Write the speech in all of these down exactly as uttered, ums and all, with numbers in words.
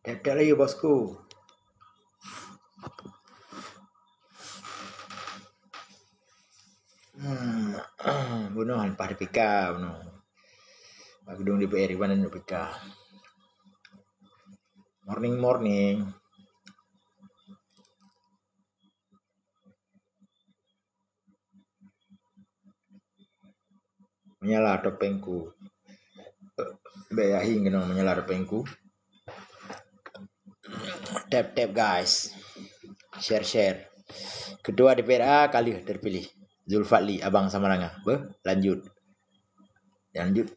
Tiep-tiep laju, bosku. Hmm, bunoe leupah di pika bunoe. Bak geudong D P R, di mana nak pika? Morning, morning. Menyala topengku. Bèk yakin keunoe menyala topengku. Tap, tap, guys. Share, share. Ketua D P R A ka lheueh terpilih. Zulfadli, Abang Samaranga. Beuh, lanjut. Lanjut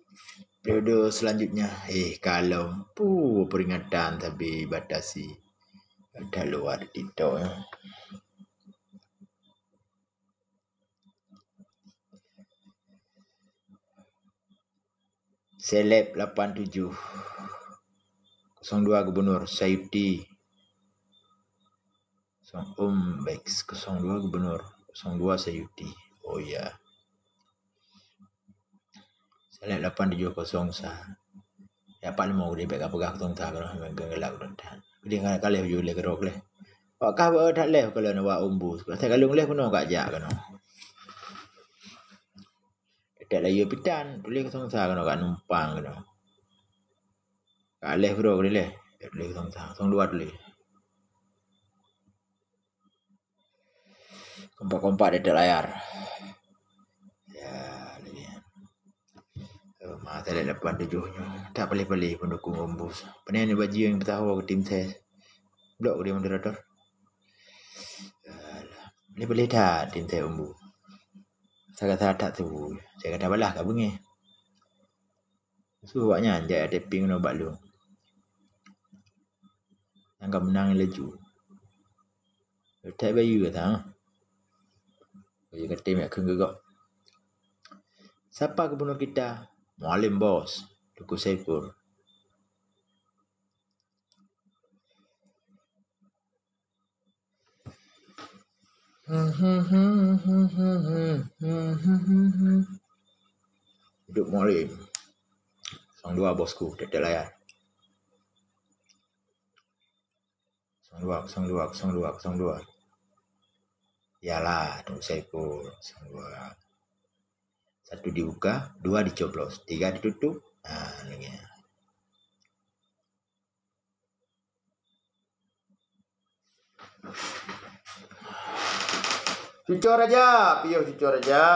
periode selanjutnya. Eh, kalon. Puh, peringatan tapi batasi. Ada luar TikTok, ya. Seleb lapan tujuh. Kosong dua Gubernur Sayuti. Kosong, um, baik, kosong dua Gubernur, kosong dua Sayuti. Oh ya. Seleb lapan tujuh kosong sa. Ya, Pak Limo udah baik ka peugah kosong sa kalau memang gelak udah tahan. Jadi ngan kaleh uju leh kerok leh. Wak kah ba that leh kalau nak wak umbu. Kalau saya kalung leh kena kak jak kena. Dekat layu pitan, tulis kosong sa kena kat numpang kena. Kat leh bro, kat leh. Tulis kosong sa, kosong dua tulis. Kompak-kompak dekat layar. Ya, lagi. Oh, mata lapan tujuh nyoe. Tak paléh-paléh pendukung Ombus. Pane ni baju nyang beutahu aku tim ses. Blok dia moderator. Alah, paléh-paléh that tim ses Ombus. Sagai-sagai that tu. Saya kata balah kat bengeh. Su awak nyan jak tapping keunoe bak lôn. Nyang ka meunang laju. That bayeue gata, ha? Bayeue gata miak kheun keu gob. Sapa gubunur kita? Mualem Bos, Teungku Saiful. Hidup Mualem. Kosong dua bosku, dekat layar. Kosong dua, kosong dua, kosong dua, kosong dua. Yalah, Teungku Saiful, kosong dua. Satu dibuka, dua dicoblos, tiga ditutup. Ha, lagi. Cuco Raja, piôh Cuco Raja.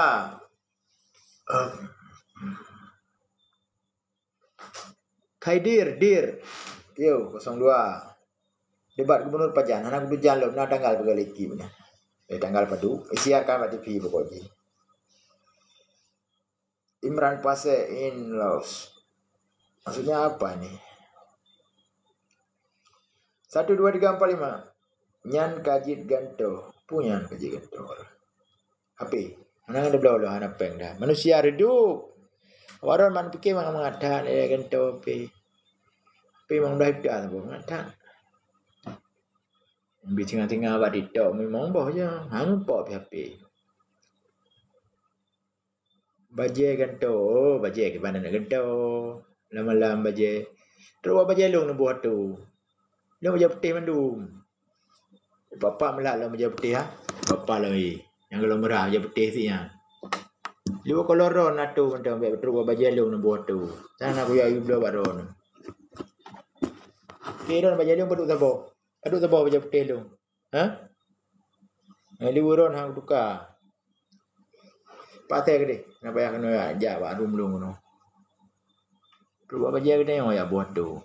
Khaidir, Dir. Piôh, kosong dua. Debat gubunur pajan, hana kudujan lom, na tanggal peugah lé ki beuna. Eh, tanggal padum, isiarkan bak T V pokok jih. Imran Pasé in loss. Maksudnya apa ni? Satu, dua, tiga, empat, lima. Nyan ka jeuet gantoe. Peue nyan ka jeuet gantoe? H P. Mana ada bloe-bloe hana péng dah. Manusia redup. Awak droen man pike mangat-mangat that, eh, gantoe H P. H P memang dah ida saboh mangat that. Bi singoh-singoh bak TikTok memang boh je. Hana muphom pih H P. Bajèe gantoe, oh, bajèe kiban aneuk gantoe. Lam-lam bajèe. Trok bajèe lôn neuboh atu. Lôn bajèe putéh mandum. Papa meulat lôn bajèe putéh, ha? Papa lôn, eh. Nyang golom meurah bajèe putéh sit nyan. Lôn kolor droen atu mantong, bèk trok bajèe lôn neuboh atu. Tan na kuyak yue bloe bak droen. Oke, droen bajèe lôn padub saboh. Padub saboh bajèe putéh lôn. Ha? Nyang di uroe han kutuka. Patéh keudeh, na payah keunoe jak bak ruem lôn keunoe. Keuluwa bajèe geutanyoe jak boh atu.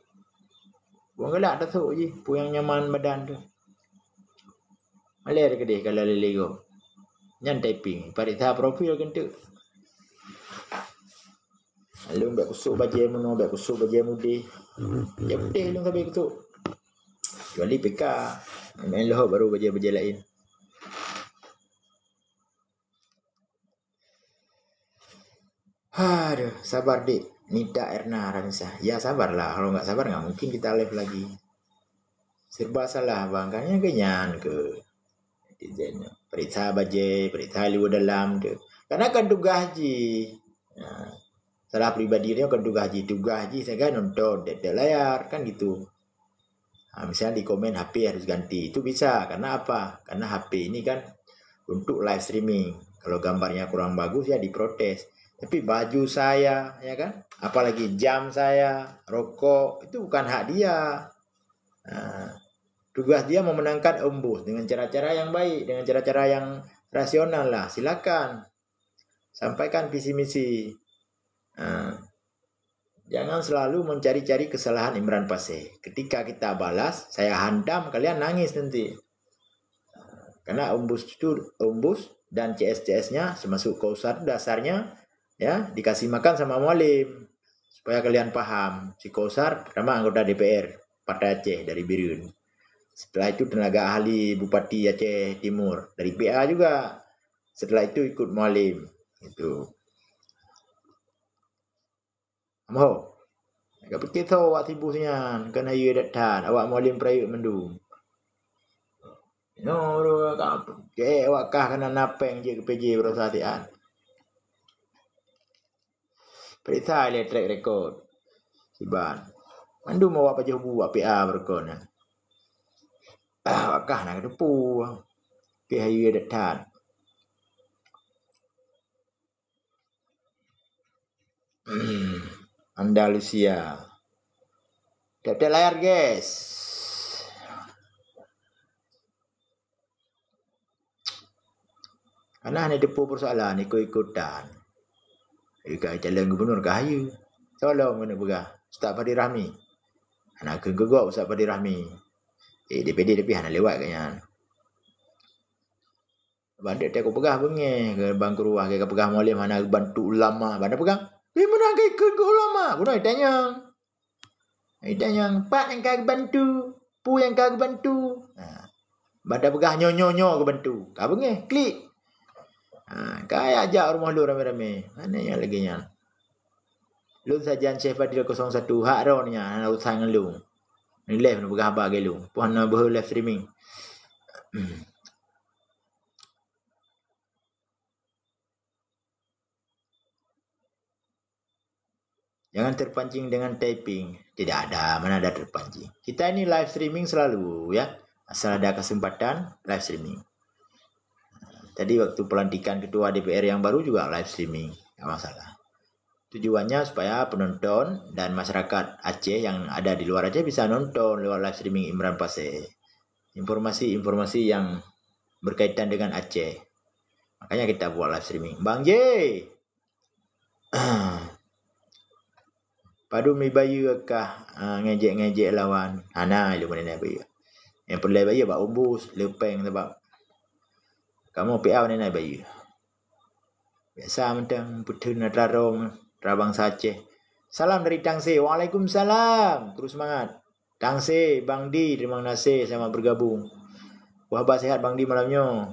Buang galak tasok jih, peue nyang nyaman badan tu. Malèe keudeh ka lalé lé gob. Nyan typing, paréksa profil keuneuk. Lôn bèk kusok bajèe meunoe, bèk kusok bajèe mudeh. Bajèe putéh lôn sabe kusok. Kecuali P K, main lom baru bajèe-bajèe laén. Aduh, sabar dik. Nita Erna Ranisa. Ya sabarlah, kalau nggak sabar nggak mungkin kita live lagi. Serba salah bang, kan nyang keu nyan keu netizen. Periksa bajée, periksa luwa dalam tu. Karena kan tugas jih. Nah, salah pribadi dia kan tugas jih, tugas jih sagai nonton tiep-tiep layar kan gitu. Ha, misalnya di komen H P harus ganti. Itu bisa. Karena apa? Karena H P ini kan untuk live streaming. Kalau gambarnya kurang bagus ya diprotes. Tapi baju saya, ya kan? Apalagi jam saya, rokok, itu bukan hak dia. Ha, tugas dia memenangkan ombus dengan cara-cara yang baik, dengan cara-cara yang rasional lah. Silakan. Sampaikan visi misi. Ha, jangan selalu mencari-cari kesalahan Imran Paseh. Ketika kita balas, saya hantam, kalian nangis nanti. Karena ombus itu, ombus dan C S C S-nya, termasuk Kausar, dasarnya ya dikasih makan sama Mualim. Supaya kalian paham, si Kausar pertama anggota D P R Partai Aceh dari Bireuen. Setelah itu tenaga ahli Bupati Aceh Timur dari P A juga. Setelah itu ikut Mualim. Itu. Ambo. Ka pikir tho awak sibuk nyan, kan hayeue that-that, awak Mualim peurayeuk mandum. Nyoe ka cek awak kah keunan napeng jeuet keu P J baroesa siat. Peuriksa lé track record. Siban. Mandum awak pajoh bu, awak P A beureukoh nyan. Ah, awak kah na kateupeue. Oke, hayeue that-that. Andalusia. Tiep-tiep layar, guys. Karena hana teupeu persoalan ikut-ikutan. Ika calon gubernur ka hayeue. Tolong keuneuk peugah, Ustaz Fadil Rahmi. Hana kheun keu gob Ustaz Fadil Rahmi. Eh, D P D tapi hana lewat gobnyan. Ban dek teuka peugah beungéh keu bang keuruah, ka peugah Mualim hana geubantu ulama. Ban peugah, "Eh, meunan ka ikheun keu ulama?" Bunoe itanyong. Itanyong, "Pat nyang ka geubantu? Peue nyang ka geubantu?" Ha. Ban peugah, "Nyoe, nyoe, nyoe geubantu." Ka beungéh, klik. Ha, ka jak rumoh lôn ramé-ramé. Hana nyang lagée nyan. Lôn sajan Syekh Fadil kosong satu, hak droeneuh nyan, hana urusan ngon lôn. Nilai peugah haba lagée lôn. Peue hana beuhe live streaming. Jangan terpancing dengan typing. Tidak ada, mana ada terpancing. Kita ini live streaming selalu ya. Asal ada kesempatan live streaming. Tadi waktu pelantikan ketua D P R yang baru juga live streaming, nggak masalah. Tujuannya supaya penonton dan masyarakat Aceh yang ada di luar Aceh bisa nonton lewat live streaming Imran Paseh. Informasi-informasi yang berkaitan dengan Aceh. Makanya kita buat live streaming. Bang J, padum ibayeue kah, ah, ngejek-ngejek lawan? Hana, ilmu nena ibayeue. Yang perlu ibayeue bak umbus, lepeng sebab kamu P A nena ibayeue. Biasa mantong peuteun atra rom, atra bangsa Aceh. Salam dari Tangse. Waalaikumsalam. Terus semangat. Tangse, Bang Di, terima kasih selamat bergabung. Wah, bah sehat Bang Di malam nyoe.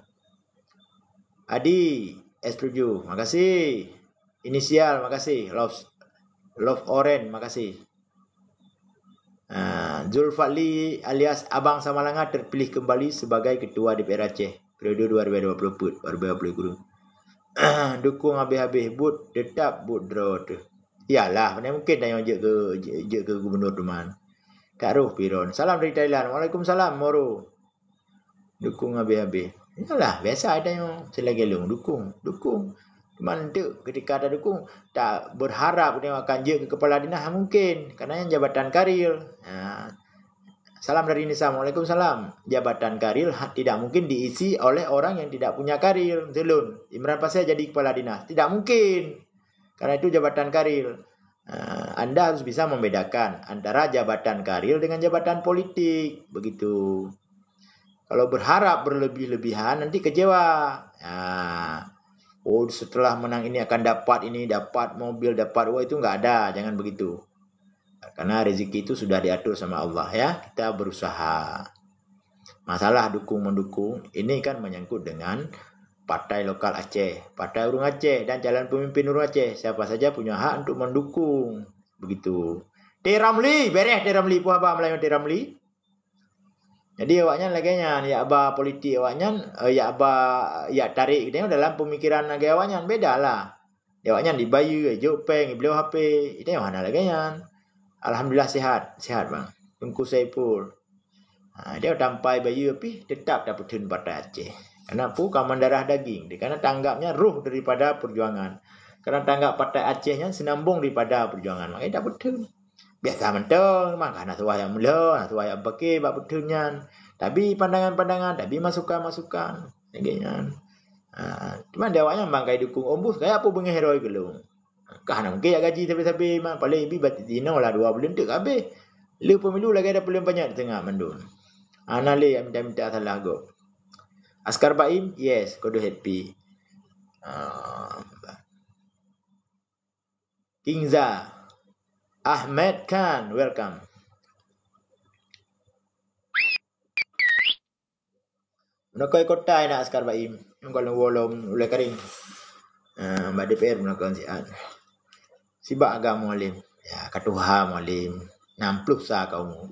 Adi, S tujuh, makasih. Inisial, makasih. Love, Love Oren, makasih. Ah, Zulfadli alias Abang Samalanga terpilih kembali sebagai Ketua D P R Aceh periode dua ribu dua puluh empat, dua ribu dua puluh lima. Dukung habéh-habéh, buet tetap buet droe teuh. Iyalah, mana mungkin tanyoe jeuet keu, jeuet keu gubernur teuma. Tak roh Piron. Salam dari Thailand. Waalaikumsalam, Moro. Dukung habéh-habéh. Yalah, biasa tanyoe, selagée lôn dukung, dukung. Cuman tu ketika tadukung, tak berharap dia akan jeuet keu kepala dinas, mungkin. Karena nyan jabatan karir. Ha. Salam dari Nisa. Waalaikumsalam. Jabatan karir ha, tidak mungkin diisi oleh orang yang tidak punya karir. Betul. Imran Pasir jadi kepala dinas. Tidak mungkin. Karena itu jabatan karir. Ah, anda harus bisa membedakan antara jabatan karir dengan jabatan politik, begitu. Kalau berharap berlebih-lebihan, nanti kecewa. Ah, oh, setelah menang ini akan dapat ini, dapat mobil, dapat, wah, itu nggak ada, jangan begitu. Karena rezeki itu sudah diatur sama Allah, ya. Kita berusaha. Masalah dukung-mendukung, ini kan menyangkut dengan partai lokal Aceh, partai ureuëng Aceh dan calon pemimpin ureuëng Aceh, siapa saja punya hak untuk mendukung. Begitu. T Ramli, bereh T Ramli, peue haba meulayeue T Ramli? Jadi awaknyan lagée nyan, yak ba politik awaknyan, eh, yak ba, yak tarék geutanyoe dalam pemikiran lagée awaknyan, beda lah. Di awaknyan dibayeue, jok péng, ibloe H P, geutanyoe hana lagée nyan. Alhamdulillah sehat, sehat bang. Teungku Saiful. Ha, dia tampai bayeue pih tetap tapeutheun partai Aceh. Karena peue ka mandarah daging, karena tanggapnya roh daripada perjuangan. Karena tanggap partai Aceh nyan senambung daripada perjuangan, makanya tapeutheun. Biasa mantong, maka hana tuwah yak mulo, hana tuwah yak beuke bak peutheun nyan. Tabi pandangan-pandangan, tabi masukan-masukan. Lagée nyan. Ha, cuman di awaknyan bang kai dukung ombus, kaya peue beungéh roi geulong. Kah na mungkin yak gaji sabe-sabe, mak paling ibi batik tinoe lah dua buleuen teuk habéh. Le pemilu lagée ada buleuen banyak di tengah mandum. Hana le yak minta-minta salah gob. Askar Baim, yes, kudu happy. Ah, Kingza. Ahmed Khan, welcome. Meunokoi kota na Askar Baim. Meunokoi lom uleh karing. Ah, bak D P R meunokoi siat. Sibak agam Mualem. Ya, katuha Mualem. Enam puluh sa ka umu.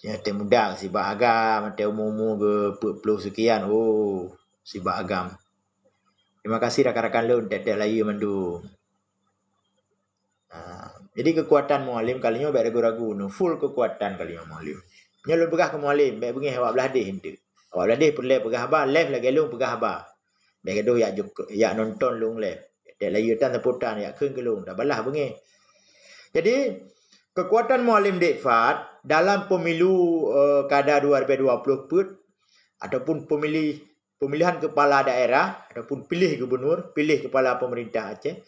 Ya, teu muda sibak agam, teu umu-umu ke peuet puluh sekian. Oh, sibak agam. Terima kasih rakan-rakan lôn, tek-tek layeue mandum. Ha, jadi kekuatan Mualem kali nyoe bèk ragu-ragu, nyoe full kekuatan kali nyoe Mualem. Nyoe lôn peugah keu Mualem, bèk beungéh awak blah deh enteuk. Awak blah deh peureulèe peugah haba, live lagèe lôn peugah haba. Bèk gadoh yak juk, yak nonton lôn live. Tek layeue tan sapotan, yak kheun keu lôn, tabalah beungéh. Jadi, kekuatan Mualem Dek Fad dalam pemilu, eh, kada dua ribu dua puluh peuet ataupun pemilih pemilihan kepala daerah ataupun pilih gubernur, pilih kepala pemerintah Aceh,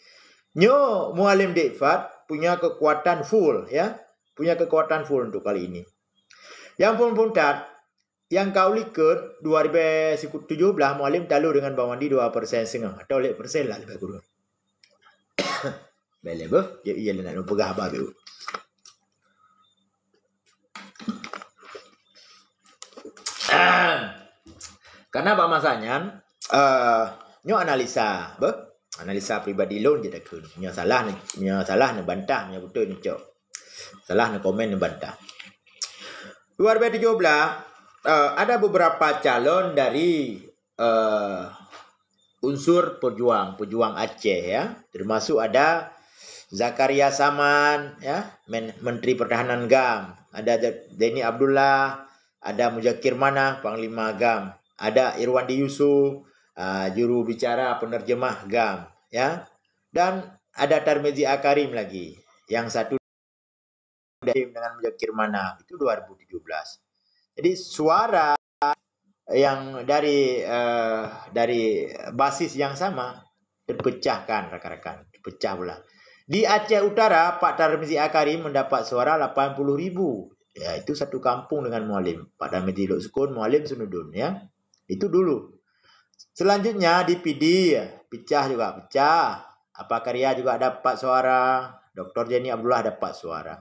nyoe Mualem Dek Fad punya kekuatan full, ya. Punya kekuatan full untuk kali ini. Yang phôn-phôn that, yang ka u likot dua ribu tujuh belas Mualem talo dengan Bang Wandi dua persen setengah atau lhèe persen lah lebih kurang. Bèk lé beuh, ya, iya, nak peugah haba baru. Karena bak masa nyan, eh, nyoe analisa, beuh? Analisa pribadi lôn je takheun. Nyoe salah ni, nyoe salah ni bantah, nyoe beutôi ni cok. Salah ni komen ni bantah. Dua ribu tujuh belas, eh, ada beberapa calon dari eh, unsur pejuang, pejuang Aceh, ya. Termasuk ada Zakaria Saman, ya, Men-, Menteri Pertahanan GAM. Ada Za-, Zaini Abdullah, ada Muzakir Manaf, Panglima GAM. Ada Irwandi Yusuf, ah, juru bicara penerjemah GAM, ya. Dan ada Tarmizi Akarim lagi. Yang satu dengan Muzakir Manaf itu dua ribu tujuh belas. Jadi suara yang dari, eh, dari basis yang sama terpecahkan, rakan-rakan, terpecah belah. Di Aceh Utara, Pak Tarmizi Akarim mendapat suara lapan puluh ribu. Ya, itu satu kampung dengan Mualem. Pak Tarmizi Lhoksukon, Mualem Senudon, ya. Itu dulu. Selanjutnya di Pidie, pecah juga pecah. Apa Karya juga dapat suara, Doktor Zaini Abdullah dapat suara.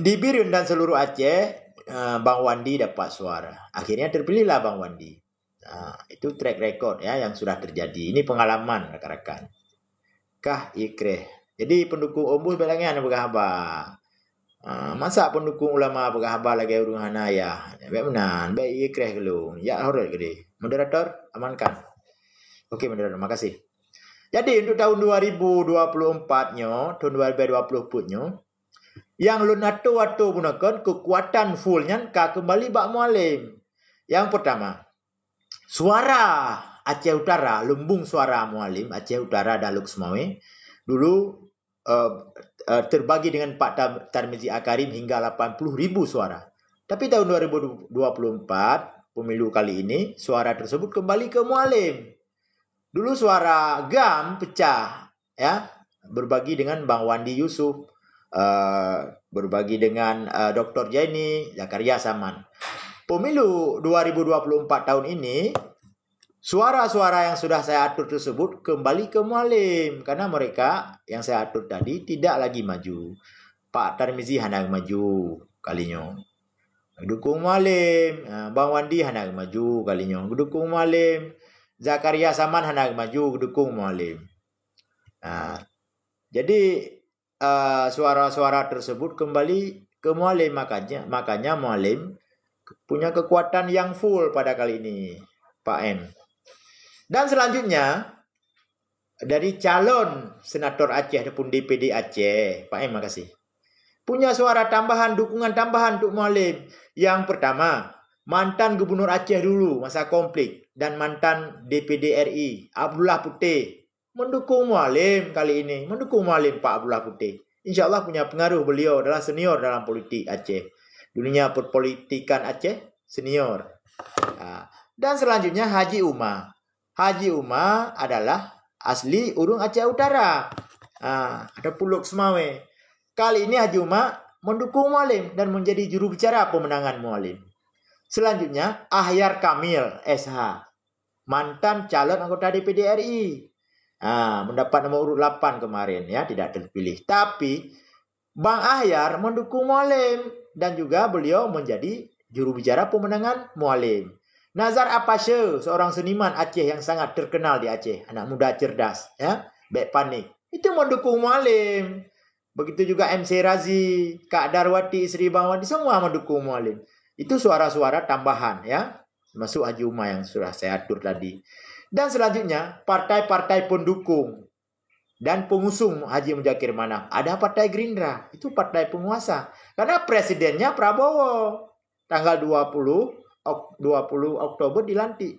Di Bireuen dan seluruh Aceh, eh, Bang Wandi dapat suara. Akhirnya terpilihlah Bang Wandi. Nah, itu track record, ya, yang sudah terjadi. Ini pengalaman, rakan-rakan. Kah ikreh. Jadi pendukung Ombus bèk lagèe nyan peugah haba. Ah, masa pendukung ulama peugah haba lagèe ureueng hana ayah. Bèk meunan, bèk ikreh keu lôn. Jak horot keudeh. Moderator, amankan. Okey, moderator, makasih. Jadi untuk tahun dua ribu dua puluh empat nyoe, tahun dua ribu dua puluh empat nyoe, nyang lôn ato-ato bunoe kon kekuatan full nyan ka kembali bak Mualem. Yang pertama, suara Aceh Utara, lumbung suara Mualem, Aceh Utara dan Lhokseumawe, dulu, eh, eh, terbagi dengan Pak Tar-, Tarmizi Akarim hingga lapan puluh ribu suara. Tapi tahun dua ribu dua puluh empat, pemilu kali ini, suara tersebut kembali ke Mualem. Dulu suara GAM pecah, ya, berbagi dengan Bang Wandi Yusuf, eh, berbagi dengan, eh, Doktor Zaini, Zakaria Saman. Pemilu dua ribu dua puluh empat tahun ini, suara-suara yang sudah saya atur tersebut kembali ke Mualem, karena mereka yang saya atur tadi tidak lagi maju. Pak Tarmizi hana maju kali nyoe. Dukung Mualem, ha, Bang Wandi hana maju kali nyoe. Dukung Mualem. Zakaria Saman hana maju dukung Mualem. Nah, jadi, eh, suara-suara tersebut kembali ke Mualem, makanya makanya Mualem punya kekuatan yang full pada kali ini, Pak M. Dan selanjutnya, dari calon senator Aceh ataupun D P D Aceh, Pak M, makasih. Punya suara tambahan, dukungan tambahan untuk Mualem. Yang pertama, mantan gubernur Aceh dulu masa konflik dan mantan D P D R I, Abdullah Putih, mendukung Mualem kali ini, mendukung Mualem Pak Abdullah Putih. Insya Allah punya pengaruh, beliau adalah senior dalam politik Aceh. Dunia perpolitikan Aceh, senior. Ha. Dan selanjutnya Haji Uma. Haji Uma adalah asli ureuëng Aceh Utara. Ha, ataupun Lhokseumawe. Kali ini Haji Uma mendukung Mualem dan menjadi juru bicara pemenangan Mualem. Selanjutnya, Ahyar Kamil, S H. Mantan calon anggota D P D R I. Ha, mendapat nomor urut lapan kemarin, ya, tidak terpilih. Tapi, Bang Ahyar mendukung Mualem dan juga beliau menjadi juru bicara pemenangan Mualem. Nazar Apashe, seorang seniman Aceh yang sangat terkenal di Aceh, anak muda cerdas, ya, bèk panik. Itu mendukung Mualem. Begitu juga M C Razi, Kak Darwati, isteri Bang Wandi, semua mendukung Mualem. Itu suara-suara tambahan, ya. Termasuk Haji Uma yang sudah saya atur tadi. Dan selanjutnya, partai-partai pendukung dan pengusung Haji Muzakir Manaf. Ada Partai Gerindra, itu partai penguasa. Karena presidennya Prabowo. Tanggal dua puluh, Ok-, dua puluh Oktober dilantik.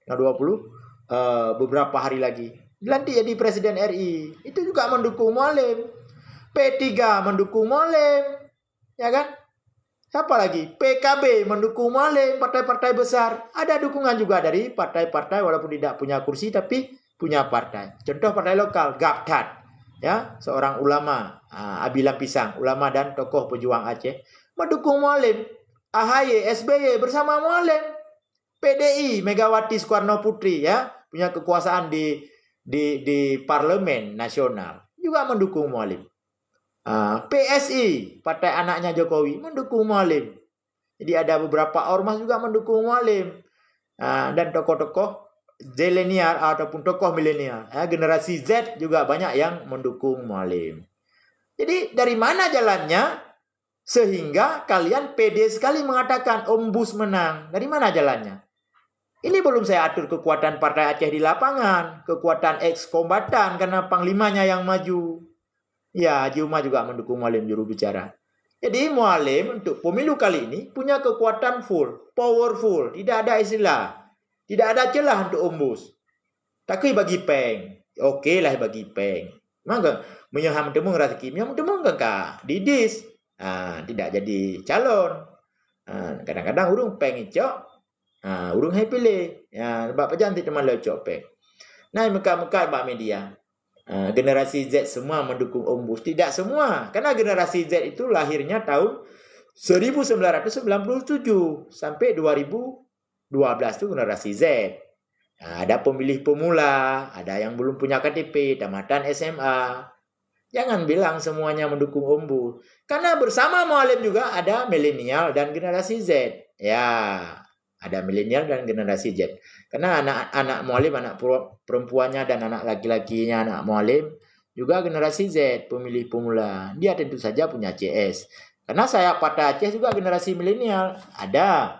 Tanggal dua puluh, eh, beberapa hari lagi. Dilantik jadi Presiden R I. Itu juga mendukung Mualem. P tiga mendukung Mualem. Ya kan? Siapa lagi? P K B mendukung Mualem, partai-partai besar. Ada dukungan juga dari partai-partai walaupun tidak punya kursi tapi punya partai. Contoh partai lokal, GAPTHAT. Ya, seorang ulama, ah, Abi Lam Pisang, ulama dan tokoh pejuang Aceh, mendukung Mualem. A H Y, S B Y bersama Mualem. P D I, Megawati Soekarno Putri, ya, punya kekuasaan di di di parlemen nasional juga mendukung Mualem. Ah, P S I, partai anaknya Jokowi, mendukung Mualem. Jadi ada beberapa ormas juga mendukung Mualem. Ah, dan tokoh-tokoh zilenial ataupun tokoh milenial, ya, generasi Z juga banyak yang mendukung Mualem. Jadi dari mana jalannya sehingga kalian pede sekali mengatakan Ombus menang? Dari mana jalannya? Ini belum saya atur kekuatan Partai Aceh di lapangan, kekuatan eks kombatan karena panglimanya yang maju. Ya, Haji Uma juga mendukung Mualem juru bicara. Jadi Mualem untuk pemilu kali ini punya kekuatan full, powerful, tidak ada istilah, tidak ada celah untuk Ombus. Takui bagi peng. Oke lah bagi peng. Maka meunyoe han meuteumé raseuki, meunyoe meuteumé kan ka didis. Ha, tidak jadi calon. Ha, kadang-kadang ureuëng peng icok, ha, ureuëng hai piléh. Ha, sebab pajan ti teuma leucok peng. Nah, meukat-meukat bak media. Ha, generasi Z semua mendukung Ombus. Tidak semua. Karena generasi Z itu lahirnya tahun seribu sembilan ratus sembilan puluh tujuh sampai dua ribu dua belas tu generasi Z. Ha, ada pemilih pemula, ada yang belum punya K T P, tamatan S M A. Jangan bilang semuanya mendukung Ombus. Karena bersama Mualem juga ada milenial dan generasi Z. Ya, ada milenial dan generasi Z. Karena anak-anak Mualem, anak per-, perempuannya dan anak laki-lakinya anak Mualem juga generasi Z, pemilih pemula. Dia tentu saja punya C S. Karena saya Partai Aceh juga generasi milenial. Ada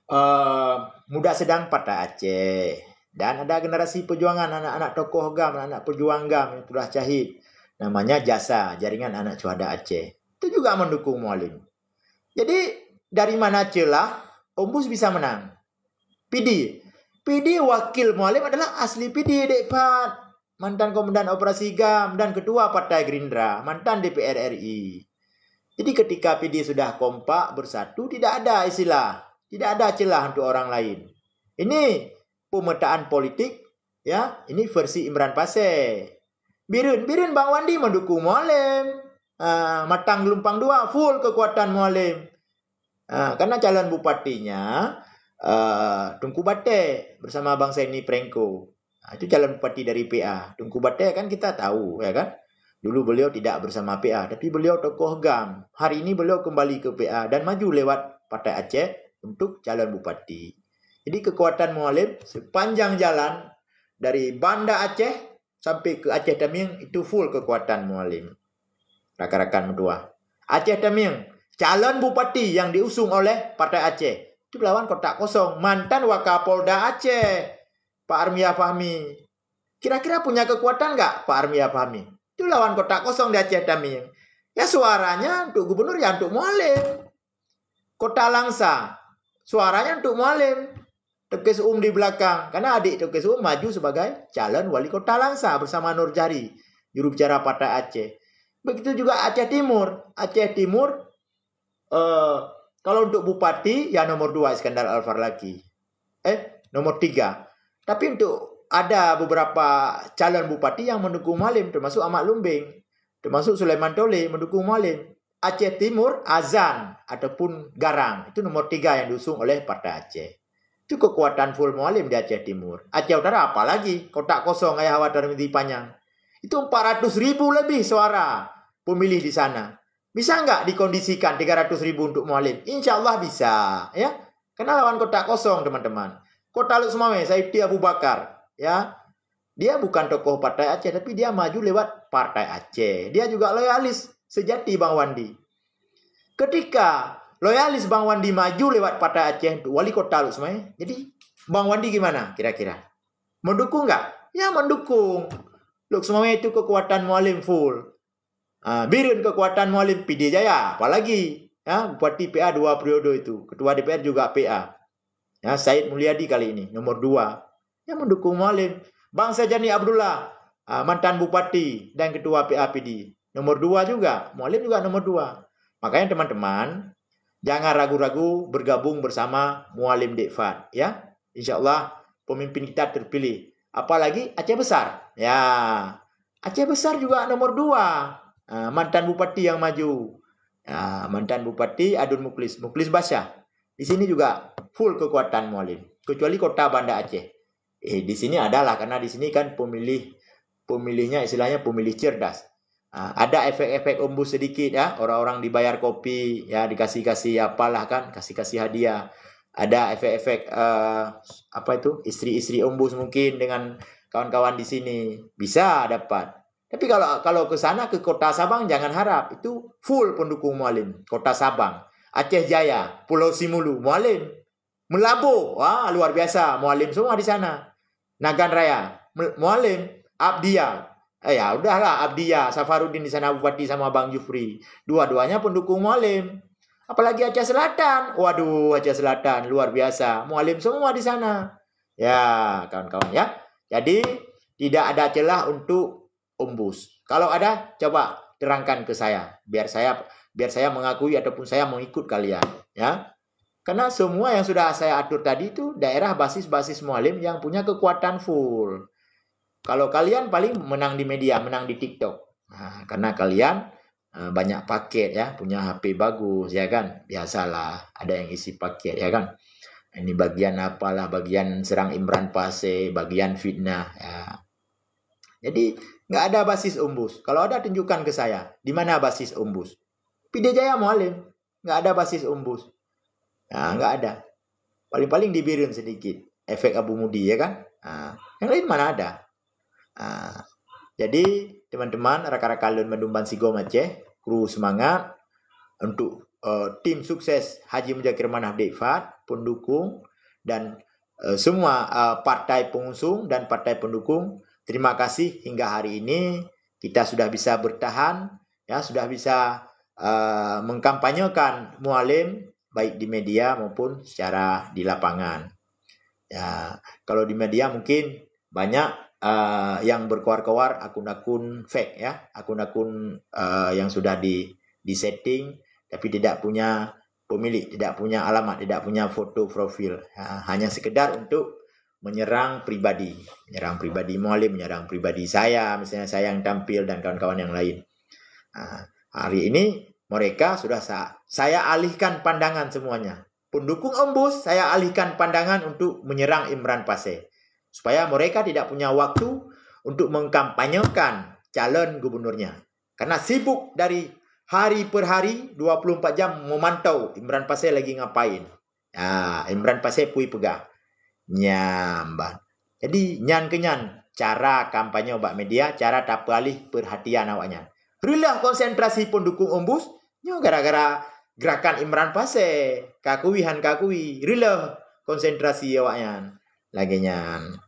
eh, muda sedang Partai Aceh. Dan ada generasi perjuangan anak-anak tokoh GAM, anak-anak pejuang GAM yang sudah syahid. Namanya JASA, Jaringan Anak Syuhada Aceh. Itu juga mendukung Mualem. Jadi, dari mana celah Ombus bisa menang? Pidie. Pidie wakil Mualem adalah asli Pidie, dek Pat. Mantan Komandan Operasi GAM dan Ketua Partai Gerindra, mantan D P R R I. Jadi ketika Pidie sudah kompak, bersatu, tidak ada istilah, tidak ada celah untuk orang lain. Ini pemetaan politik, ya, ini versi Imran Pasè. Bireuen, Bireuen Bang Wandi mendukung Mualem. Ah, Matang Geulumpang Dua full kekuatan Mualem. Ah, karena calon bupatinya, eh, Teungku Batèe bersama Bang Saini Prengko. Ah, itu calon bupati dari P A. Teungku Batèe kan kita tahu, ya kan? Dulu beliau tidak bersama P A, tapi beliau tokoh GAM. Hari ini beliau kembali ke P A dan maju lewat Partai Aceh untuk calon bupati. Jadi kekuatan Mualem sepanjang jalan dari Banda Aceh sampai ke Aceh Tamiang itu full kekuatan Mualem. Rakan-rakan meutuah. Aceh Tamiang, calon bupati yang diusung oleh Partai Aceh. Itu lawan kotak kosong. Mantan Wakapolda Aceh, Pak Armia Fahmi. Kira-kira punya kekuatan nggak Pak Armia Fahmi? Itu lawan kotak kosong di Aceh Tamiang. Ya suaranya untuk gubernur ya untuk Mualem. Kota Langsa, suaranya untuk Mualem. Teuke Seum di belakang. Karena adik Teuke Seum maju sebagai calon wali kota Langsa bersama Nur Jahri, juru bicara Partai Aceh. Begitu juga Aceh Timur. Aceh Timur, eh, kalau untuk bupati, ya nomor dua Iskandar Al-Farlaki. Eh, nomor tiga. Tapi untuk ada beberapa calon bupati yang mendukung Mualem, termasuk Ahmad Lumbeng, termasuk Sulaiman Tole mendukung Mualem. Aceh Timur, Azan ataupun Garang. Itu nomor tiga yang diusung oleh Partai Aceh. Itu kekuatan full Mualem di Aceh Timur. Aceh Utara apalagi, kotak kosong Ayah Hawa Tarmizi Panyang. Itu empat ratus ribu lebih suara pemilih di sana. Bisa nggak dikondisikan tiga ratus ribu untuk Mualem? Insya Allah bisa, ya. Karena lawan kotak kosong, teman-teman. Kota Lhokseumawe, Sayuti Abu Bakar, ya. Dia bukan tokoh Partai Aceh, tapi dia maju lewat Partai Aceh. Dia juga loyalis sejati Bang Wandi. Ketika loyalis Bang Wandi maju lewat Partai Aceh untuk wali kota Lhokseumawe, jadi Bang Wandi gimana kira-kira? Mendukung nggak? Ya, mendukung. Lhokseumawe itu kekuatan Mualem full. Ah, Bireuen kekuatan Mualem, Pidie Jaya, apalagi, ya, Bupati P A dua periode itu, Ketua D P R juga P A. Ya, Said Mulyadi kali ini nomor dua. Yang mendukung Mualem. Bang Sajani Abdullah, ah, mantan bupati dan ketua P A P D, nomor dua juga. Mualem juga nomor dua. Makanya teman-teman, jangan ragu-ragu bergabung bersama Mualem Dekfat, ya. Insya Allah pemimpin kita terpilih. Apalagi Aceh Besar. Ya, Aceh Besar juga nomor dua. Ah, mantan bupati yang maju. Ya, mantan bupati Adun Muklis, Muklis Basyah. Di sini juga full kekuatan Mualem. Kecuali kota Banda Aceh. Eh, di sini adalah, karena di sini kan pemilih, pemilihnya istilahnya pemilih cerdas. Ah, ada efek-efek ombus sedikit, ya, orang-orang dibayar kopi, ya, dikasih-kasih apalah kan, kasih-kasih hadiah. Ada efek-efek, eh, apa itu, istri-istri ombus mungkin dengan kawan-kawan di sini. Bisa dapat. Tapi kalau, kalau ke sana, ke Kota Sabang, jangan harap. Itu full pendukung Mualem. Kota Sabang, Aceh Jaya, Pulau Simulu, Mualem. Meulaboh, wah, luar biasa. Mualem semua di sana. Nagan Raya, Mu-, Mualem. Abdiya, eh, ya udahlah, Abdiya, Safaruddin di sana bupati sama Bang Jufri. Dua-duanya pendukung Mualem. Apalagi Aceh Selatan. Waduh, Aceh Selatan luar biasa. Mualem semua di sana. Ya, kawan-kawan, ya. Jadi, tidak ada celah untuk ombus. Kalau ada, coba terangkan ke saya. Biar saya, biar saya mengakui ataupun saya mengikut kalian, ya. Karena semua yang sudah saya atur tadi itu daerah basis-basis Mualem yang punya kekuatan full. Kalau kalian paling menang di media, menang di TikTok. Nah, karena kalian, eh, banyak paket, ya, punya H P bagus, ya kan? Biasalah, ada yang isi paket, ya kan? Ini bagian apalah, bagian serang Imran Pasé, bagian fitnah, ya. Jadi, nggak ada basis ombus. Kalau ada, tunjukkan ke saya. Di mana basis ombus? Pidie Jaya Mualem. Nggak ada basis ombus. Nah, nggak ada. Paling-paling di Bireuen sedikit. Efek Abu Mudi, ya kan? Nah, yang lain mana ada? Nah, jadi, teman-teman, rakan-rakan lôn bandum bansigom Aceh, kru semangat untuk, eh, tim sukses Haji Muzakir Manaf Dekfat, pendukung, dan, eh, semua, eh, partai pengusung dan partai pendukung. Terima kasih hingga hari ini kita sudah bisa bertahan, ya, sudah bisa, eh, mengkampanyekan Mualem baik di media maupun secara di lapangan. Ya, kalau di media mungkin banyak, eh, yang berkoar-koar akun-akun fake, ya, akun-akun, eh, yang sudah di, di-setting tapi tidak punya pemilik, tidak punya alamat, tidak punya foto profil. Ha, hanya sekedar untuk menyerang pribadi, menyerang pribadi Mualem, menyerang pribadi saya, misalnya saya yang tampil dan kawan-kawan yang lain. Ha, hari ini mereka sudah sa-, saya alihkan pandangan semuanya. Pendukung ombus, saya alihkan pandangan untuk menyerang Imran Pasé. Supaya mereka tidak punya waktu untuk mengkampanyekan calon gubernurnya. Karena sibuk dari hari per hari, dua puluh empat jam memantau Imran Pasé lagi ngapain. Ya, Imran Pasé pui peugah. Nyan ban. Jadi, nyan keuh nyan cara kampanye bak media, cara tapeualih peurhatian awaknyan. Reuloh konsentrasi peundukung Ombus, nyoe gara-gara gerakan Imran Pasé, kakui han kakui, reuloh konsentrasi awaknyan. Lagée nyan.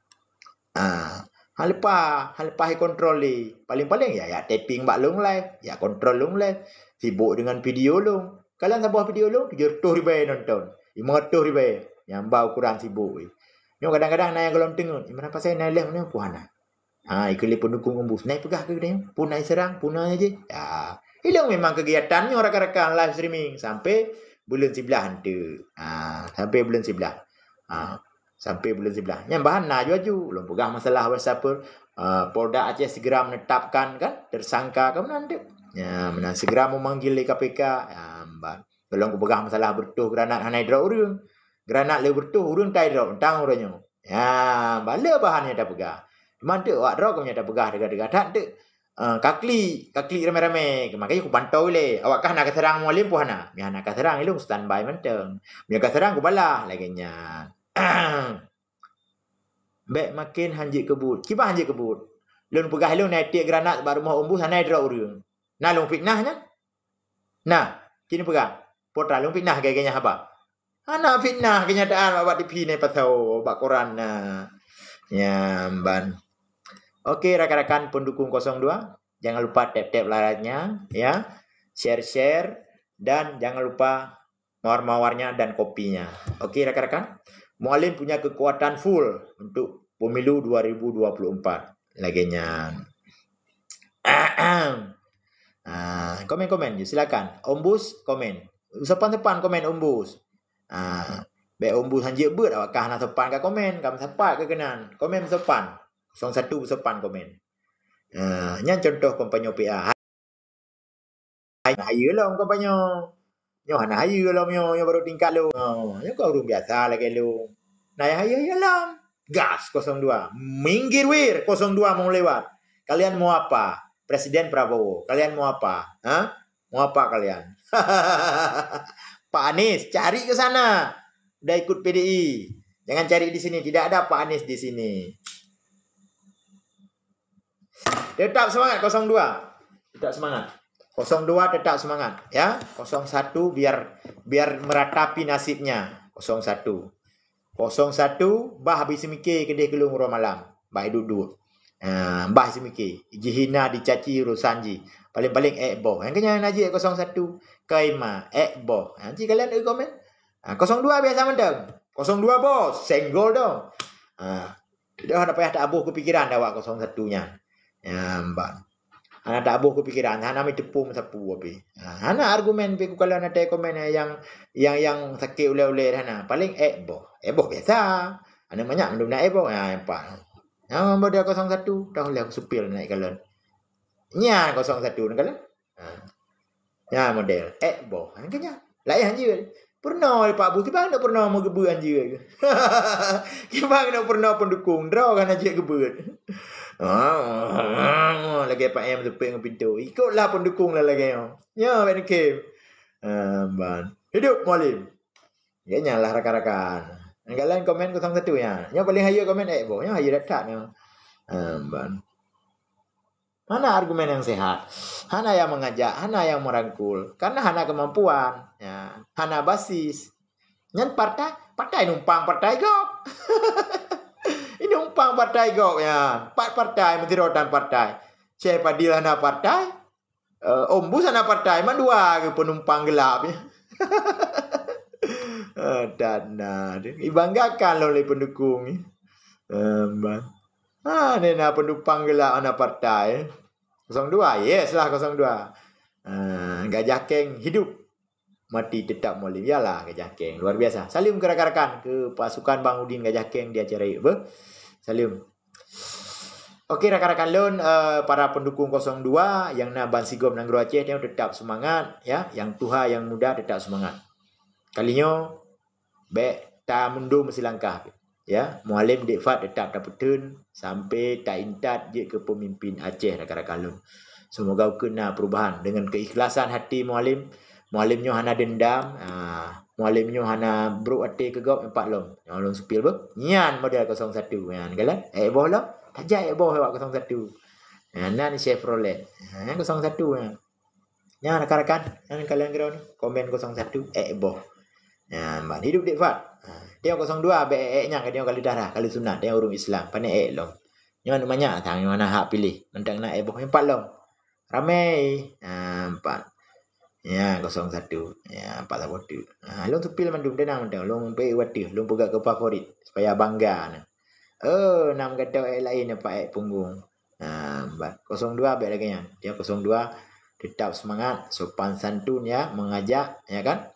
Ah, hana leupah, hana leupah ikontrol lé. Paléng-paléng ya, ya tapping bak lôn live, ya kontrol lôn live. Sibok deungon video lôn. Kalon saboh video lôn, tujoh reutôh ribée nonton, limong reutôh ribée. Nyang ba ukuran sibok weh. Nyoe kadang-kadang na nyang gohlom teungeut, Imran Pasé na lheueh nyoe peue hana. Ha, ikeu lé peundukung Ombus, na peugah keu geutanyoe, peue na iseurang, peue na jih. Ya, ilong memang kegiatan nyoe rakan-rakan live streaming sampai buleuen siblaih eunteuk. Ha, sampai buleuen siblaih. Ha, sampai buleuen siblaih. Nyan bahan na aju-aju. Ulôn peugah masalah WhatsApp, eh, Polda Aceh segera menetapkan kan tersangka ka meunan dek. Ya, meunan segera memanggil lé K P K. Ya, ban. Ulôn kupeugah masalah beureutoh granat hana idrop ureueng. Granat lé beureutoh ureueng ta idrop tang uroe nyoe. Ya, ban le bahan nyang tapeugah. Cuma teuk awak droe keuh nyang tapeugah teuga-teuga that teuk. Eh, ka klik, ka klik ramé-ramé. Makanya kupantau lé. Awak kah na kaseurang Mualem peue hana? Meuhana kaseurang ilong standby mantong. Meunyoe kaseurang kubalah lagée nyan. Bék maken hanjeuet keu buet. Kiban hanjeuet keu buet. Lôn peugah ilong na tiek granat bak rumoh Ombus hana idrop ureueng. Na lôn fitnah nyan? Nah, kini peugah. Putra lôn fitnah gaya-gaya haba. Hana fitnah kenyataan bak, bak T V ni pasal bak koran na. Nyan ban. Oke, rakan-rakan pendukung kosong dua, jangan lupa tap-tap like-nya, ya. Share-share dan jangan lupa mawar-mawarnya dan kopinya. Oke, rakan-rakan. Mualem punya kekuatan full untuk pemilu dua ribu dua puluh empat. Lagée nyan. Ah, komen-komen je, silakan. Ombus komen. Sopan-sopan komen Ombus. Ah, bék Ombus hanjeuet beuet, awak kah na sopan ka komen, ka meusapat ka keunan. Komen sopan. Kosong satu sopan komen. Ah, nyan contoh kampanye P A. Hai, hayeue lom kampanye. Nyoe hana hayeue lom nyoe, nyoe baru tingkat lom. Oh, nyoe kan ureueng biasa lagée lom. Nah, hayeue-hayeue lom. Gas kosong dua. Minggir wir kosong dua mau lewat. Kalian mau apa? Presiden Prabowo. Kalian mau apa? Ha? Mau apa kalian? Pak Anies, cari ke sana. Udah ikut P D I. Jangan cari di sini. Tidak ada Pak Anies di sini. Tetap semangat kosong dua. Tetap semangat. Kosong dua tetap semangat, ya. Kosong satu biar, biar meratapi nasibnya. Kosong satu. Kosong satu, bah habis mike keudeh keulong uroe malam. Bah duek-duek. Ha, bah seumiké. Jihina dicaci urusan jih. Paléng-paléng ék boh. Nyang keunyan na jih kosong satu. Kaima, ék boh. Ha, ci kalian eu komen. Ha, kosong dua biasa mantong. Kosong dua boh, senggol dong. Ha, dah hana payah taboh keu pikiran dah awak kosong satu nyan. Ya, ban. Hana taboh keu pikiran, hana meuteupue meusapu api. Ha, hana argumen pi ku kalian até komen nyang, nyang, nyang sakét ulée-ulée hana. Paléng ék boh. Ék boh biasa. Aneuk manyak mandum na ék boh. Ha, empat. Nyang model kosong satu, tahu lé supir naik kalon. Nya kosong satu na kalon. Ha. Nya model. Ék boh. Ha, kan nya. Laén hanjeuet. Peurunoe Pak Bu, kiban nak peurunoe meugeubeuet hanjeuet. Kiban nak peurunoe pendukung, droe kan hanjeuet geubeuet. Ha, lagée Pak M teupeue ngon pintoe. Ikutlah pendukung lah lagée nyoe. Nya, Pak Nikim. Ha, ban. Hidup Mualem. Ya, nyan lah rakan-rakan. Nyang galak komen kosong satu nya. Nyang paling hayeue komen ék boh. Nyang hayeue that-that nyoe. Ha, ban. Hana argumen nyang sehat. Hana nyang mengajak, hana nyang merangkul. Karena hana kemampuan. Ya, hana basis. Nyan partai, partai numpang partai gob. Ini numpang partai gob ya. Empat partai, meusidroe tan partai. Syekh Fadil hana partai. Eh, Ombus hana partai, mandua ke penumpang gelap ya. Eh, dan na, deh. Dibanggakan lom lé pendukung ni. Eh, ban. Ha, ni na penumpang gelap hana partai. Kosong dua, yes lah kosong dua. Eh, Gajah Keng hidup. Mati tetap Mualem. Yalah, Gajah Keng. Luar biasa. Salim ke rakan-rakan, ke pasukan Bang Udin Gajah Keng di acara yuk, beuh. Salim. Oke, rakan-rakan lôn, eh, para pendukung kosong dua yang na ban sigom nanggroe Aceh, tetap semangat, ya. Yang tuha, yang muda, tetap semangat. Kali nyoe, bék tamundum silangkah. Ya, Mualem Dek Fad tetap tapeuteun sampai taintat jeuet keu pemimpin Aceh, rakan-rakan lôn. Semoga ukeue na perubahan. Dengan keikhlasan hati Mualem, Mualem nyoe hana dendam, ah, Mualem nyoe hana brok até keu gob, empat lom. Nyoe lôn supil beuh. Nyan model kosong satu. Nyan, galak. Ék boh lom. Tajak ék boh awak kosong satu. Nyan, nan Chevrolet. Ha, kosong satu nyan. Nyan rakan-rakan, nyan kalian kira ni. Komen kosong satu, ék boh. Nyan, ban hidup dik Fat. Ha, tengok kosong dua, bèk ék-ék nyan, ka tengok kali darah, kali sunat, tengok ureueng Islam. Pane ék lom. Nyan manyak, tang nyoe hana hak piléh. Mantong na ék boh, empat lom. Ramé. Ha, empat. Ya, kosong satu. Ya, empat satu. Ha, lôn supil mandum, tenang mantong. Lôn peuék watèe, lôn peugah keu favorit supaya bangga na. Oh, nam gata ék laén apa ék punggong. Ha, ba-, kosong dua bèk lagèe nyan. Ya, kosong dua tetap semangat, sopan santun ya, mengajak, ya kan?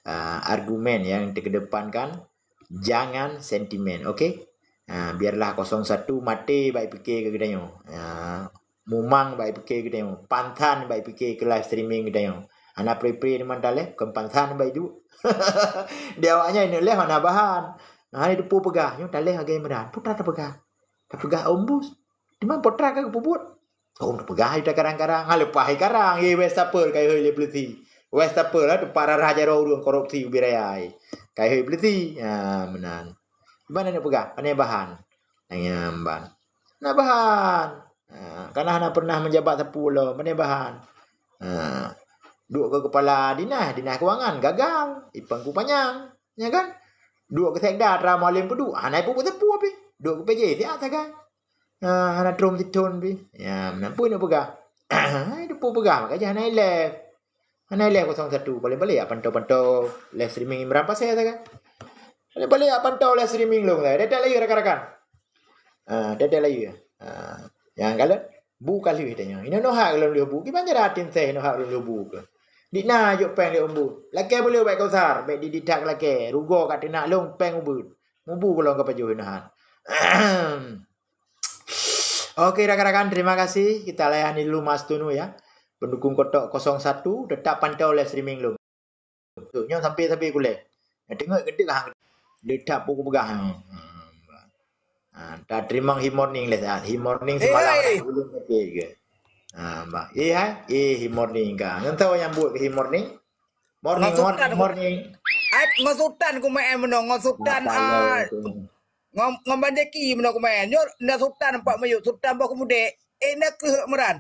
Ah, argumen yang dikedepankan, jangan sentimen, oke? Ha, biarlah kosong satu maté bak pike keu geutanyoe. Ha, mumang bak pike geutanyoe. Panthan bak pike keu live streaming geutanyoe. Hana pre-pre teuma talèh, kon panthan bak iduek. Di awaknyan ineuk leh hana bahan. Hana teupeu peugah, nyoe talèh lagèe Imran. Peue tapeugah? Tapeugah ombus. Teuma peue ka geupeubuet? Oh, peugah ita karang-karang. Ha, leupah karang, ye Westapel kai hôi lé peuleusi. Westapel lah teumpat rarah jaroe ureueng korupsi ubé raya. Kai hôi peuleusi. Ha, meunan. Iban aneuk peugah, pane bahan. Nyan ban. Pane bahan. Ha, kana hana pernah menjabat sapeue lom, pane bahan. Ha, duek keu kepala dinas, dinas kewangan, gagal. Ipang ku panyang. Ya kan? Duek keu sekda, tra mualem peuduek, hana ipeubuet sapeue pih. Duek keu P J, siat sagai. Ah, hana trôm sithôn pih. Ya, meunan peue neuk peugah? Hai, neuk peugah, maka jih hana ilèe. Hana ilèe kosong satu. Paléng-paléng ya pantau-pantau live streaming Imran Pasè sagai. Paléng-paléng ya pantau live streaming lôn sagai. Teutek laju rakan-rakan. Ah, teutek laju. Ah, nyang kalon bu ka lheueh tanyong. Inoe noh hak lôn lheueh bu. Kiban cara atin seh noh hak lôn lheueh bu ke. Dik na jok péng lé umbu. Lakèe beu lheueh bak Kausar. Bèk diditak lakèe. Rugoe ka teunak lôn péng ubeut. Mubu kulong ka pajoh inoe han. Oke, rakan-rakan, terima kasih. Kita layani dulu Mas Tunu ya. Pendukung kotak kosong satu, tetap pantau live streaming lôn. Tu, nyoe sampai-sampai kulai. Nyoe tengok gede hang. Dia tak pukul peugah. Ha, tak terima hi morning leh saat. Hi morning semalam. Hey, hey. Ulun sakit ke. Ha, bah. Eh, hai. Eh, hi morning ka. Ngan tahu yang buat ke hi morning? Morning, morning, morning. Ai, ngon Sultan ku main meunoe, ngon Sultan, ah, ngon, ngon Bang Jeki meunoe ku main. Nyoe na Sultan nampak mayup, Sultan Bah Keumudek. Eh, na keuh Imran.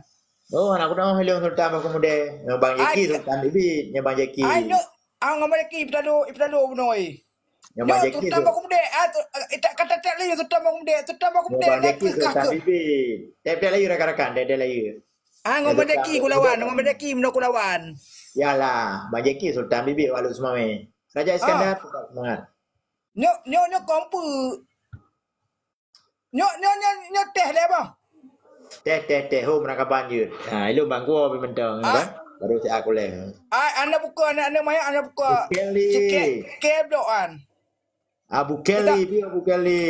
Oh, anak kuda mah lôn Sultan Bah Keumudek. Nyoe Bang Jeki, Sultan Bibit, nyoe Bang Jeki. Ai, nyoe, ah, ngon Bang Jeki, ipeutalô, ipeutalô meunoe. Nyoe Bang Jeki Sultan Bah Keumudek. Ah, tu, ah, itak kata tak lé Sultan Bah Keumudek, Sultan Bah Keumudek. Nyoe Bang Jeki, Sultan Bibit. Tep-tep laju rakan-rakan, tep-tep laju. Ah, ngon Bang Jeki kulawan, ngon Bang Jeki meunoe kulawan. Yalah, Bang Jeki Sultan Bibit Walu Sumame. Raja Iskandar, tetap semangat. Nyoe, nyoe, nyoe kompeu. Nyoe, nyoe, nyoe, nyoe teh lé bah. Teh, teh, teh. Ho, meurangkaban jeuet. Ha, ilôn bangkua pi mantong, kan? Baru si aku leh. Ai, aneuk buka, aneuk, aneuk mayang, aneuk buka. Bukeli. Cike, ke blok an. Ah, Bukeli, pi Bukeli.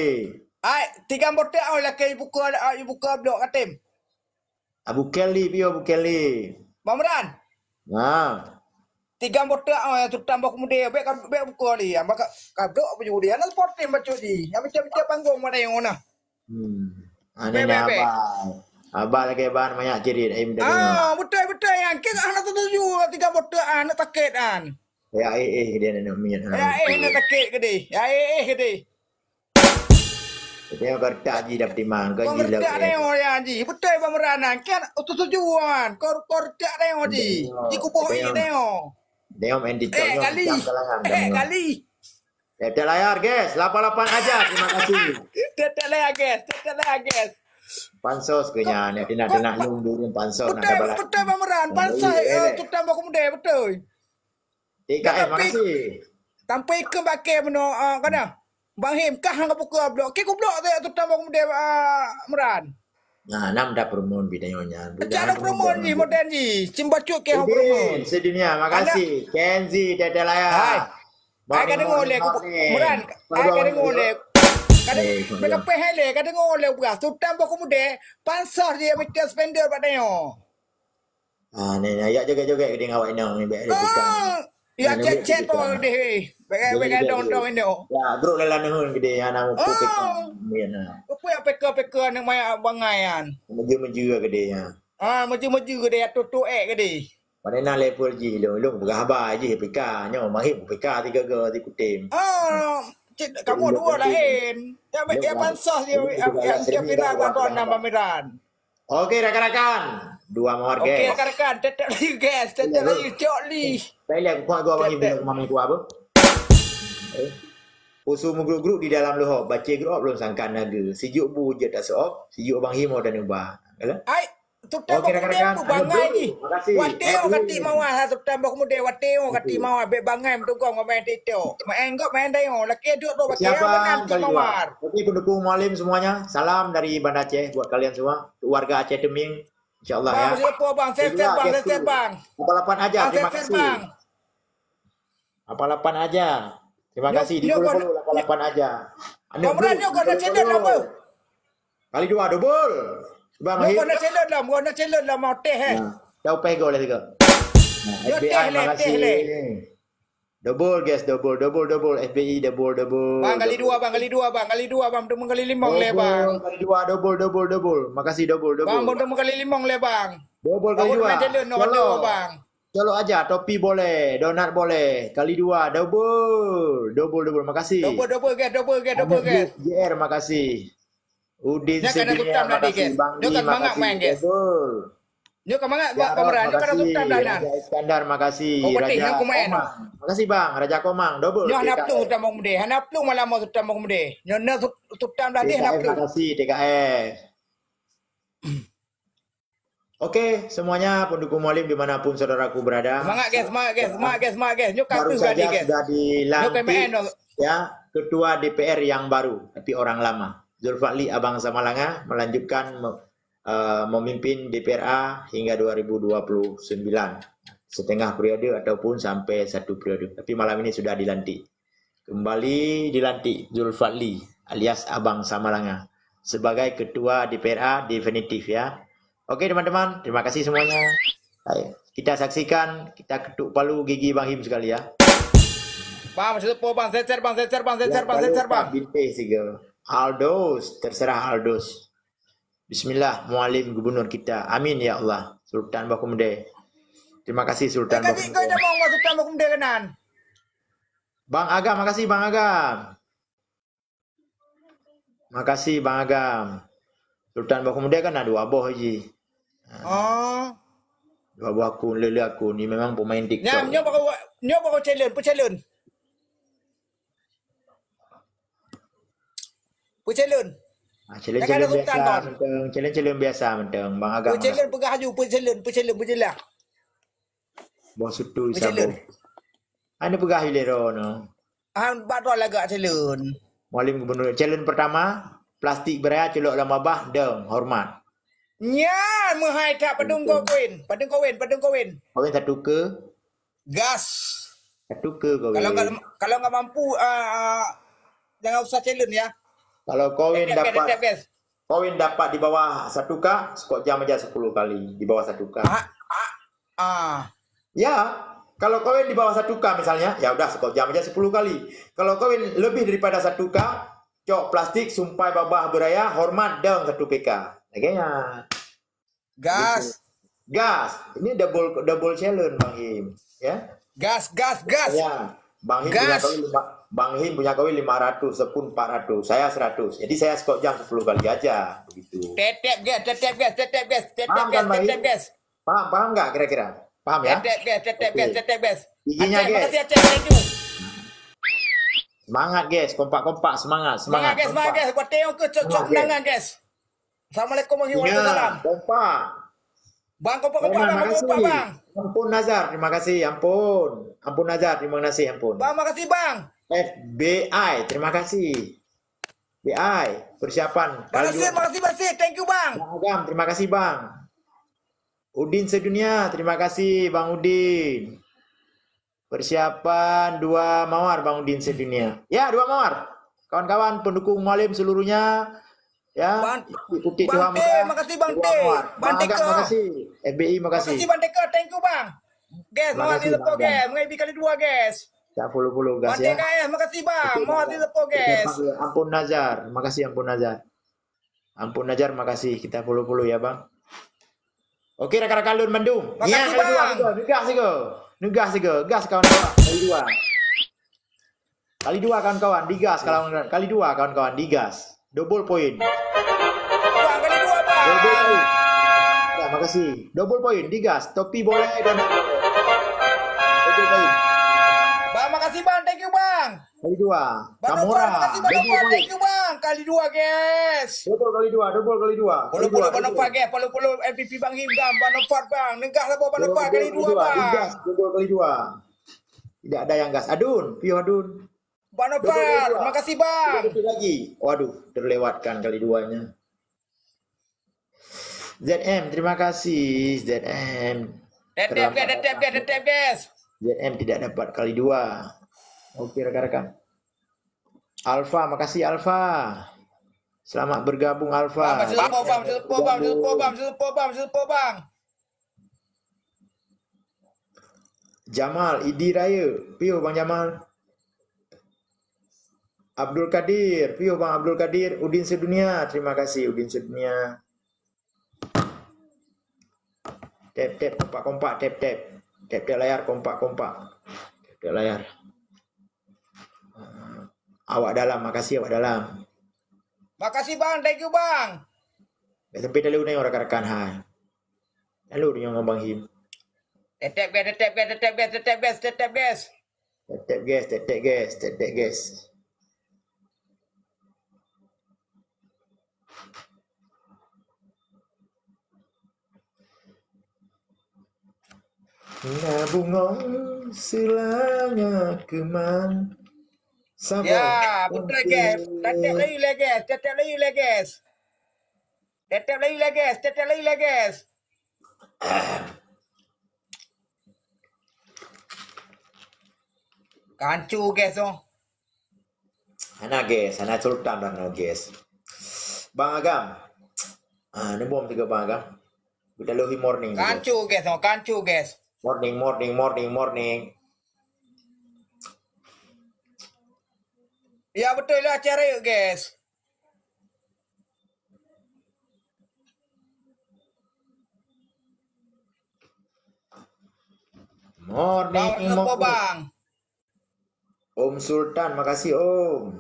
Ai, tiga botak, oh, lakèe buka, ah, buka blok katem. Abu Kelly, piôh Abu Kelly. Bang Imran. Ha. Tiga botak, oh, nyang Sultan Bah Keumudek. Bèk ka, bèk buka lé. Hamba ka, ka dok baju dia. Hana sporting bacut jih. Nyang mita-mita panggong mana yang mana. Hmm. Aneh bèk, bèk, bèk. Abang. Abang lagi ban banyak cirit. Ai minta tengok. Ah, betul, betul. Yang ke hana setuju tiga botak, ah, nak sakit, an. Ya, eh, eh, dia nak minyak. Ya, eh, nak sakit ke deh. Ya, eh, eh, ke deh. Tengok kertak ji dah petimang, kan ji lah. Kertak tengok ya ji. Betul Bang Imran kan? Utus tujuan. Kor-, kertak tengok ji. Tengok. Ji kuboh ji tengok. Tengok main TikTok. Eh, kali. Eh, kali. Tep-tep layar, guys. Lapan lapan aja. Terima kasih. Tep-tep layar, guys. Tep-tep layar, guys. Pansos ke nya, nak, nak, nak lung dulu pansos, nak dapat. Betul Bang Imran. Pansos, eh, Sultan Bah Keumudek, betul. T K F, makasih. Sampai ke bakeh meunoe, ah, kana. Bang Him, kah hang buka blok. Ke ku blok saya tu tambah kemudian, ah, Imran. Nah, nam dah promote bidang nyonya. Jangan promote ni, modern ni. Cimbacut ke hang promote. Sedunia, makasih. Kenzi, Dada Laya. Hai. Hai, ka dengar oleh Imran. Hai, ka dengar oleh. Ka dengar oleh, ka dengar oleh. Sultan Bah Keumudek, pansos dia, betul spender bak dia. Ah, ni, ni, yak joget-joget geude ngon awak inong ni, bèk ada tukang. Ah, yak cecet tu deh. Bèk, bèk ada dong-dong inong. Ya, grup lalan nehun geude, ya, nama putih. Ya, nah. Apa yak peka-peka anak maya bangai kan? Meju-meju geude, ya. Ah, meju-meju geude, ya, tutuk ek geude. Mana na level jih lôn, lôn peugah haba jih P K. Nyoe mahir P K tiga-tiga di Kutim. Ah, cit, kamu dua lain. Yang, yang bansos dia, yang, yang dia pindah bantuan nama Miran. Oke, rakan-rakan. Dua mawar, guys. Oke, rakan-rakan. Tetap lagi, guys. Tetap lagi, cok li. Saya lihat kuah gua bagi bilang kemana kuah apa. Eh. Usu meugruk-gruk di dalam lohop, baca grup belum sangkan naga. Sijuk bu je tak seop, sijuk bang himo dan ubah. Kalau? Ai, tutang bang rakan-rakan, tu bangai ni. Makasih. Wateo kati mawar, ha, tutang bang muda, wateo kati mawar, bek bangai mendukung pemain TikTok. Main gok, main dayo, laki duduk tu, wateo menanti mawar. Oke, pendukung Mualim semuanya, salam dari Banda Aceh buat kalian semua, warga Aceh Teming, insyaallah ya. Bang, siapa bang? Sehat, bang, sehat, bang. Apa lapan aja, terima kasih. Apa lapan aja. Terima kasih. Di follow-follow lapan lapan aja. Komran nyoe kau nak cedek lah, bang. Kali dua, double. Bang Hip. Kau nak cedek lah, kau nak cedek lah, mau teh, eh. Nah, dah upah gol lah tiga. Nah, F B I, terima kasih. Double, guys, double, double, double. F B I, double, double. Bang, kali dua, bang, kali dua, bang, kali dua, bang, double kali lima, leh, bang. Double, kali dua, double, double, double. Makasih, double, double. Bang, double kali lima, leh, bang. Double kali dua. Bang. Colok aja, topi boleh, donat boleh. Kali dua, double. Double, double. Makasih. Double, double, guys. Double, guys. Double, guys. J R, makasih. Udin Sedunia, makasih. Bang Li, makasih. Double. Nyoe ka mangat, Bang Pemeran. Nyoe ka tutam dah, nah. Raja Iskandar, makasih. Raja Komang. Makasih, Bang. Raja Komang, double. Nyoe hana plueng tutam Bang Mudé. Hana plueng malam mau tutam Bang Mudé. Nyoe na tutam dah deh, hana plueng. Makasih, T K F. Oke, semuanya pendukung Mualim di mana pun saudaraku berada. Semangat, guys, semangat, guys, semangat, guys, semangat, guys. Nyoe ka baru saja sudah dilantik, ya, ketua D P R yang baru, tapi orang lama. Zulfakli Abang Samalanga melanjutkan me-, eh, memimpin D P R A hingga dua ribu dua puluh sembilan. Setengah periode ataupun sampai satu periode. Tapi malam ini sudah dilantik. Kembali dilantik Zulfakli alias Abang Samalanga sebagai ketua D P R A definitif, ya. Oke, teman-teman, terima kasih semuanya. Hai, kita saksikan, kita ketuk palu gigi Bang Him sekali, ya. Bang, masih tepo, Bang, seser, Bang, seser, Bang, seser, Bang, seser, Bang. Bintih siga. Aldos, terserah Aldos. Bismillah, Mualim Gubernur kita. Amin, ya Allah. Sultan Bakumde. Terima kasih, Sultan Bakumde. Sultan Bakumde kenan. Bang Agam, makasih, Bang Agam. Makasih, Bang Agam. Sultan Bakumde kan ada dua boh ji. Oh. Dua boh akun, lele akun. Ni memang pemain TikTok. Nyoe, nyoe baru, nyoe baru challenge, pun challenge. Peucalon. Ah, challenge-challenge biasa mantong, challenge-challenge biasa mantong, Bang Agam. Peucalon peugah aju, peucalon, peucalon, peucalon. Boh sutui sabo. Anu peugah ilero no. Ah, bak droe lagak challenge. Mualim Gubernur, challenge pertama, plastik beraya celok lam babah, dong, hormat. Nyan meuhai that padum koin, padum koin, padum koin. Koin satu ke? Gas. Satu ke kau? Kalau enggak, kalau enggak mampu, ah, jangan usah challenge ya. Kalau koin dapat, koin dapat di bawah satu K, skop jam aja sepuluh kali di bawah satu K. Ah, ah, ah. Ya, kalau koin di bawah satu K misalnya, ya udah skop jam aja sepuluh kali. Kalau koin lebih daripada satu K, cok plastik, sumpai babah beraya, hormat dong satu P K. Lagèe nyan. Gas. Gitu. Gas. Ini double, double challenge, Bang Him. Ya. Gas, gas, gas. Ya. Bang Him punya koin lima, Bang Him punya koin lima ratus ataupun empat ratus. Saya seratus. Jadi saya skop jam sepuluh kali aja begitu. Tetep gas, tetep gas, tetep gas, tetep gas, tetep gas. Paham, paham nggak kira-kira? Paham ya? Tetep gas, tetep gas, tetep gas. Giginya gas. Makasih, Aceh. Thank you. Semangat, guys. Kompak-kompak, semangat, semangat, guys, semangat, guys. Buat tengok ke cocok undangan, guys. Assalamualaikum warahmatullahi wabarakatuh. Kompak. Bang, kompak, kompak, Bang, kompak, Bang. Ampun Nazar, terima kasih, ampun. Ampun Nazar, terima kasih, ampun. Bang, makasih, Bang. F B I, terima kasih. B I, persiapan. Makasih, makasih, makasih. Thank you, Bang. Bang Agam, terima kasih, Bang. Udin Sedunia, terima kasih, Bang Udin. Persiapan dua mawar, Bang Udin Sedunia. Ya, dua mawar. Kawan-kawan pendukung Mualim seluruhnya, ya, ikuti Tuhan mudah. Bang T, makasih, Bang T. Bang Agam, makasih. F B I, makasih. Makasih, Bang T K, thank you, Bang. Guys, mawar di depan, guys. Mengabi kali dua, guys. Tak follow-follow, guys, ya. Bang T K S, makasih, Bang. Mawar di depan, guys. Ampun Nazar, makasih Ampun Nazar. Ampun Nazar, makasih. Kita follow-follow ya, Bang. Oke, rakan-rakan lôn mandum. Makasih, Bang. Neugas sigo. Neugas sigo. Gas kawan-kawan. Kali dua. Kali dua kawan-kawan. Digas kawan-kawan. Kali dua kawan-kawan. Digas. Double point. Bang, kali dua, Bang. Double point. Ya, makasih. Double point. Digas. Topi boleh dan double point. Bang, makasih, Bang. Thank you, Bang. Kali dua. Bang Nofal, makasih, Bang Nofal. Thank you, Bang. Kali dua, guys. Double kali dua, double kali dua. Puluh puluh, Bang Nofal, guys. Puluh puluh M V P Bang Him, Bang. Bang Nofal, Bang. Neugas lah, Bang Nofal. Kali dua, Bang. Digas, double kali dua. Tidak ada yang gas. Adun, piôh Adun. Bang Nofal, makasih, Bang. Double kali dua. Lagi. Waduh, terlewatkan kali duanya. Z M, terima kasih Z M. Tetep, guys, tetep, guys, tetep, guys. Z M tidak dapat kali dua. Oke, rekan-rekan. Alfa, makasih Alfa. Selamat bergabung Alfa. Bang, seupok, Bang, seupok, Bang, seupok, Bang, seupok, Bang, seupok, Bang. Jamal, Idi Raya. Piôh Bang Jamal. Abdul Kadir, piôh Bang Abdul Kadir, Udin Sedunia. Terima kasih Udin Sedunia. Tap-tap kompak-kompak, tap-tap. Tap-tap layar kompak-kompak. Tap-tap layar. Awak dalam, makasih awak dalam. Makasih, Bang. Thank you, Bang. Dah sampai dalam ni, rakan-rakan, hai. Lalu dia dengan Bang Him. Tetep, guys, tetep, guys, tetep, guys, tetep, guys, tetep, guys. Tetep, guys, tetep, guys, tetep, guys. Na bungong seulanya keuman. Sabar. Ya, betul, guys. Tetep laju leh, guys. Tetep laju leh, guys. Tetep laju leh, guys. Tetep laju leh, guys. Kancu, guys, oh. Hana gas, hana Sultan dah no gas. Bang Agam. Ah, ni bom tiga Bang Agam. Kita lohi morning tiga. Kancu, guys, oh, kancu, guys. Morning, morning, morning, morning. Ya, betul lah cara yuk, guys. Morning, Bang, morning. Bang. Om Sultan, makasih, Om.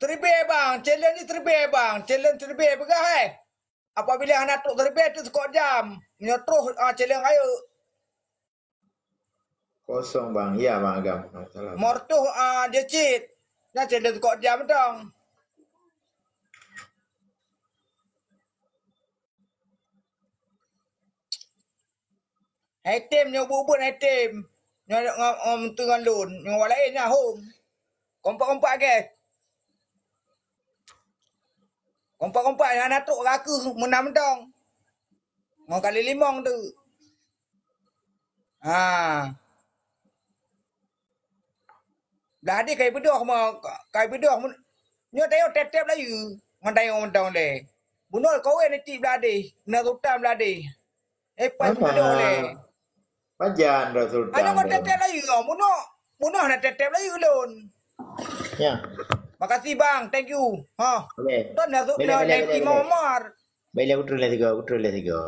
Teribeh, Bang. Challenge ni teribeh, Bang. Challenge teribeh. Peugah, eh. Apabila hana trok teribeh, tu sekok jam. Nyoe troh, ah, challenge ayo. Kosong, Bang. Ya, Bang Agam. Salam. Mortuh, ah, dia cit. Nyan challenge sekok jam, dong. Hai tem, nyoe buet-buet hai tem. Nyoe ngon, ngon, ngon lôn. Nyoe awak laén nyan hom. Kompak-kompak, guys. Kompak-kompak, nyan na trok rakeung meunam dong. Ngon kali limong tu. Ha. Blah deh kai beudôh ma, kai beudôh mun-, nyoe tanyoe tép-tép layeue ngon tanyoe mantong lé. Bunoe kawén cit blah deh, na sultan blah deh. Eh, pai beudôh lé. Pajan Rasul. Hana tép-tép layeue, bunoe, bunoe hana tép-tép layeue lôn. Ya. Makasih bang, thank you. Ha. Boleh. Ton na sultan. Boleh, boleh, boleh, boleh. Baiklah, aku terus lah tiga, aku terus lah tiga.